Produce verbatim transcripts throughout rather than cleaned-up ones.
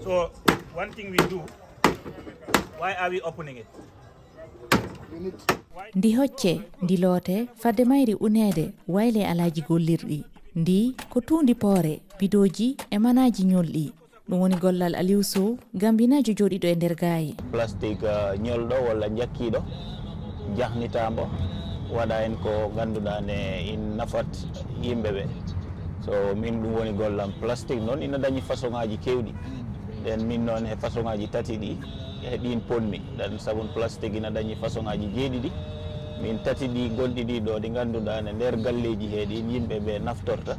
So, one thing we do, why are we opening it? Ndi hocce, ndi loote, fadde mayri uneede, wayle alaaji gollirɗi. Ndi ko tuundi poore, bidooji e manaaji ñolɗi. Ɗum woni gollal Aliou Sow, Gambinaajo jooɗiiɗo e nder gaaye. Plastik, uh, ñolɗo walla njakkiiɗo, jahnitaambo, waɗa en ko ngannduɗaa ne in nafat yimɓe ɓe. So, min ɗum woni gollam. Plastik noon ina dañi façon ŋaaji keewɗi. Ɗen min noon he façon ŋaaji tati ɗi, he ɗin ponmi. Ɗan sabu plastik ina dañi façon ŋaaji jeeɗiɗi. Min tati ɗi gonɗi ɗi ɗo, ɗi ngannduɗaa ne nder galleeji he ɗin yimɓe ɓe naftorta.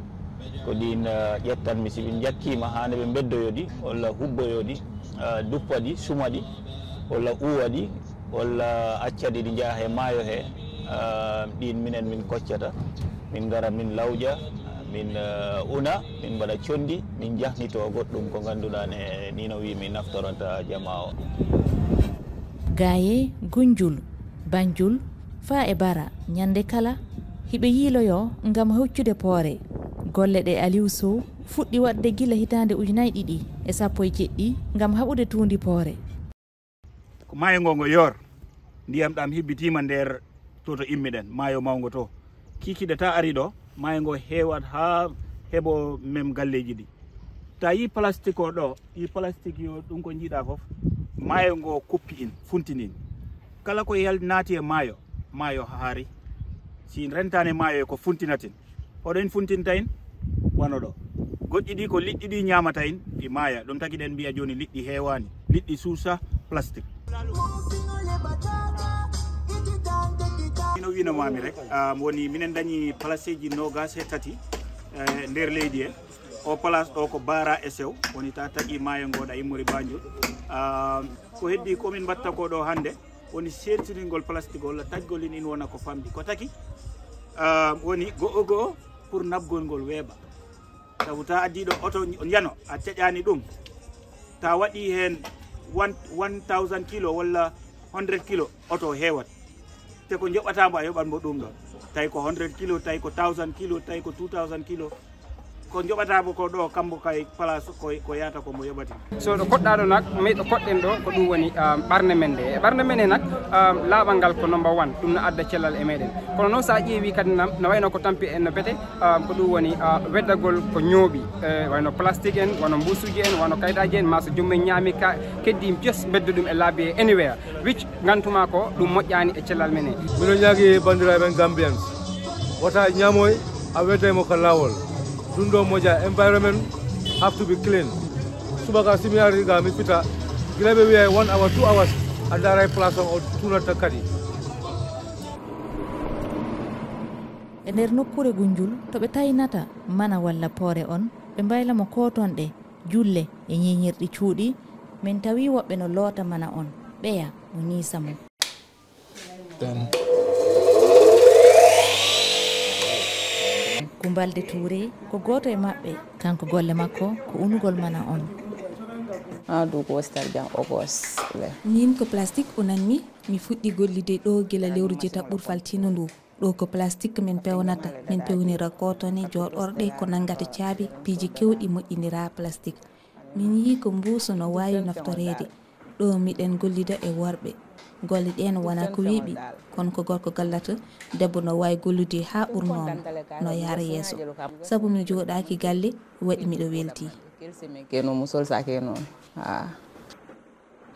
Ko ɗin, uh, ƴettanmi, si ɓe njakkiima, haande ɓe beddoyo ɗi, walla hubboyo ɗi, uh, duppa ɗi, suma ɗi, walla uwa ɗi, walla acca ɗi, ɗi njaha he maayo he. Uh, ɗin minen min koccata, min ngara min lawƴa, min, uh, una, min mbaɗa conndi, min jahnitoo goɗɗum ko ngannduɗaa ne, ni no wiimi, naftoranta jamaa o. Gaaye, Gunjul, Banjul, faa e Bara, ñande kala, hiɓe yiiloyoo ngam huccude poore. Golle ɗe Aliou Sow fuɗɗi waɗde gila hitaande ujunaaji ɗiɗi e sappo e jeɗɗi ngam haɓude tuundi poore. Ko maayo ngo ngo yoor, ndiyam ɗam hibbitiima nder to to immiɗen, maayo mawngo to. Kiikiiɗe ta ari ɗo, maayo ngo heewat haa heɓo mem galleeji ɗi. Ta yi plastik o ɗo, yi plastik yo ɗum ko njiiɗa fof, maayo ngo kuppi in, funtini in. Kala ko yal-, naati e maayo, maayo haari. Si in rentaani maayo e ko funtinat in, hoɗo in funtinta in, wano ɗo. Goɗɗi ɗi ko liɗɗi ɗi ñaamata in, ɗi maaya. Ɗum tagi ɗen mbiya jooni liɗɗi heewaani, liɗɗi suusa plastik. Ino wiino maami rek, ah, woni minen dañi palaseeji noogas e tati, eh, nder leydi he. O place ɗo ko Bara e Sew, woni ta taƴi maayo ngo ɗa immori Banjul. Ah, ko heddi ko min mbatta ko ɗo hannde, woni seertiningol plastik walla taƴgol in, in wona ko famɗi. Ko taki, ah, woni go'o go'o pour naɓgol ngol weeɓa. Sabu ta addi ɗo oto yano, a taƴani ɗum. Ta waɗi heen one, one thousand kilo walla hundred kilo, oto heewat. Te ko njoɓata mbo a yoɓat mbo ɗum ɗon. Tawi ko hundred kilo, tawi ko thousand kilo, tawi ko two thousand kilo. Ko njoɓata mbo ko ɗo kambo kay place ko, ko yahata ko mbo yoɓati. So ɗo koɗɗa ɗo nak, mais ɗo koɗɗen ɗo ko ɗum woni, um, ɓarne men nde. E ɓarne men he nak, um, laaɓal ngal ko number one, ɗum no adda cellal e meɗen. Kono noon sa ƴeewi kadi nam, no wayno ko tampi en no bete, um, ko ɗum woni, uh, weddagol ko ñooɓi. E wayno plastique en, wano mbuusuuji en, wano kayitaaji en, ma so joomum en ñaami ka, keddi pies beddo ɗum e laabi e anywhere. Which ngantuma ko ɗum moƴƴaani e cellal men he. Miɗo ñaagi banndiraaɓe men Gambians, wota ñaamoy a wedday mo ka laawol. Ɗum ɗo moƴƴa, environment have to be clean. Subaka si mi ari ga mi fita, gila ɓe wiyay one hour, two hours, a ndaaray place on o tunatta kadi. E nder nokkuure Gunjul, to ɓe taynata mana walla poore on, ɓe mbayla mo kootonɗe, julle e ñiiñirɗi cuuɗi, min tawi woɓɓe no loota mana on, ɓeya mo ñiisa mo. Kumbalde Touré ko gooto e maɓɓe, kanko golle makko ko unugol mana on. Haa duuɓi wostar jam ogos le. Miin ko plastik unanmi, mi fuɗɗi gollude ɗo gila lewru jetaɓɓuru faltiino ndu. Ɗo ko plastik min pewnata, min pewnira kootone, jooɗorɗe, ko nanngata caabi, piiji keewɗi moƴƴinira plastik. Min yii ko mbuusu no waawi naftoreede. Ɗo miɗen gollida e worɓe. Golle ɗeen wonaa ko weeɓi, kono ko gorko gallata, debbo no waawi gollude haa ɓurnooma, no yahra yeeso. Sabu mi jooɗaaki galle, waɗi miɗo weltii. Keno musol sake noon. Ah.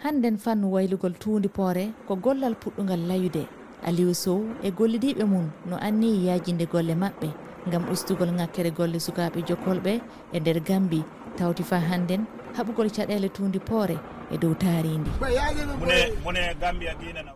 Hannden fannu waylugol tuundi poore ko gollal puɗɗungal layude. Aliou Sow e gollidiiɓe mum no anniyii yaajinde golle maɓɓe ngam ustugol ŋakkere golle sukaaɓe jokkolɓe e nder Gambi, tawti faa hannden haɓugol caɗeele tuundi poore e dow taariindi. Mune, mune Gambia Guinea.